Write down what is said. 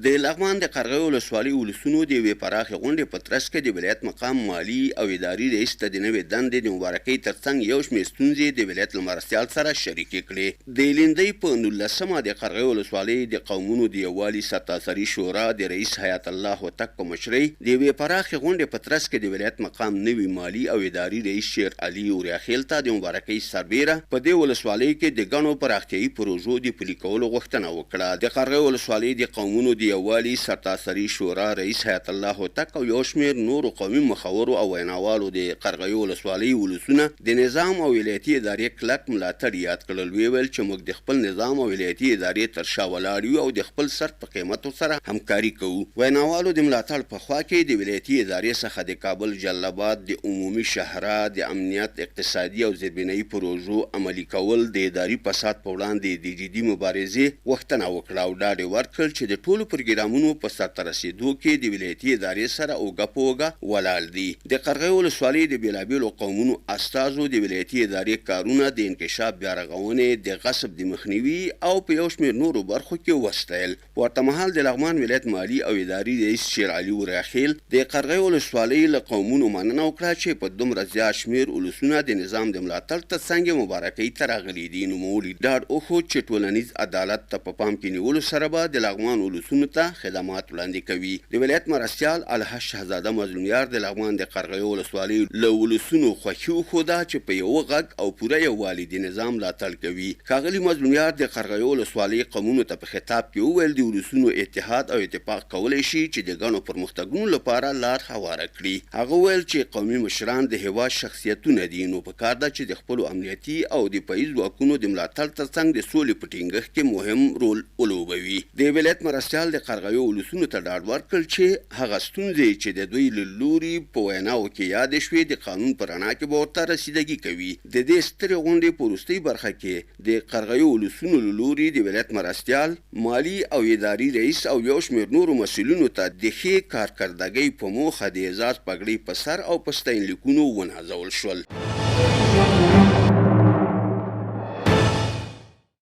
د لغمان د قرغیو ولسوالۍ ولسونو د یوې پراخې غونډې په ترڅ کې د ولایت مقام مالي او اداري رئیس ته د نوې دندې د مبارکۍ ترڅنګ یو شمېر ستونزې د ولایت له مرستیال سره شریکې کړې. د لیندۍ په نولسمه د قرغیو ولسوالۍ د قومونو د یووالي سرتاسري شورا د رئیس حیات الله هوتک په مشرۍ د یوې پراخې غونډې په ترڅ کې د ولایت مقام نوي مالي او اداري رئیس شیر علي اوریاخېل ته د مبارکۍ سربېره په دې ولسوالۍ کې د ګڼو پراختیايي پروژو د پلي کولو غوښتنه وکړه. کړه. د قرغې ولسوالۍ د قومونو د یووالي سرتاسري شورا رئیس حیات الله هوتک او یو شمېر نورو قومي مخورو او ویناوالو د قرغیو ولسوالۍ ولسونه د نظام او ولایتي ادارې کلک ملاتړي یاد کړل ویې ویل چې موږ د خپل نظام او ولایتي ادارې تر شا ولاړ یو او د خپل سر په قیمت ورسره همکاري کوو. ویناوالو د ملاتړ په خوا کې د ولایتي ادارې څخه د کابل جلال اباد د عمومي شهرا د امنیت، اقتصادي او زیربنایي پروژو عملي کول، د اداري فساد په وړاندې د جدي مبارزې غوښتنه وکړه او ډاډ یې ورکړ چې د ټولو پرګرامونو په سرته رسېدو کې د ولایتي ادارې سره اوږه په اوږه ولاړ دي. د قرغیو ولسوالۍ د بېلابېلو قومونو استازو د ولایتي ادارې کارونه د انکشاف بیارغونې، د غصب د مخنیوي او په یو شمېر نورو برخو کې وستایل. په ورته مهال د لغمان ولایت مالي او اداري رئیس شیر علي وریاخېل د قرغیو ولسوالۍ له قومونو مننه وکړه چې په دومره زیات شمېر ولسونه د نظام د ملاتړ ترڅنګ یې مبارکۍ ته راغلي دي. نوموړي ډاډ وښود چې ټولنیز عدالت ته په پام کې نیولو سره به د لغمان ولسونو ته خدمات وړاندې کوي. د ولایت مرستیال الحاج شهزاده مظلوم یار د لغمان د قرغیو ولسوالۍ له ولسونو خوښي وښوده چې په یوه غږ او پوره یووالي د نظام ملاتړ کوي. ښاغلي مظلوم یار د قرغیو ولسوالۍ قومونو ته په خطاب کې وویل، د ولسونو اتحاد او اتفاق کولی شي چې د ګڼو پرمختګونو لپاره لار هواره کړي. هغه وویل چې قومي مشران د هېواد شخصیتونه دي، نو په کار ده چې د خپلو امنیتي او دفاعي ځواکونو د ملاتړ ترڅنګ د سولې په ټینګښت کې مهم رول ولوبوي. د ولایت مرستیال د قرغیو ولسونو ته ډاډ ورکړ چې هغه ستونزې چې د دوی له لوري په ویناوو کې یادې شوې، د قانون په رڼا کې به ورته رسیدګي کوي. د دې سترې غونډې په وروستۍ برخه کې د قرغیو ولسونو له لوري د ولایت مرستیال، مالي او اداري رئیس او یو شمېر نورو مسؤلینو ته د ښې کارکردګۍ په موخه د اعزاز پګړۍ په سر او په ستاینلیکونو ونازول شول.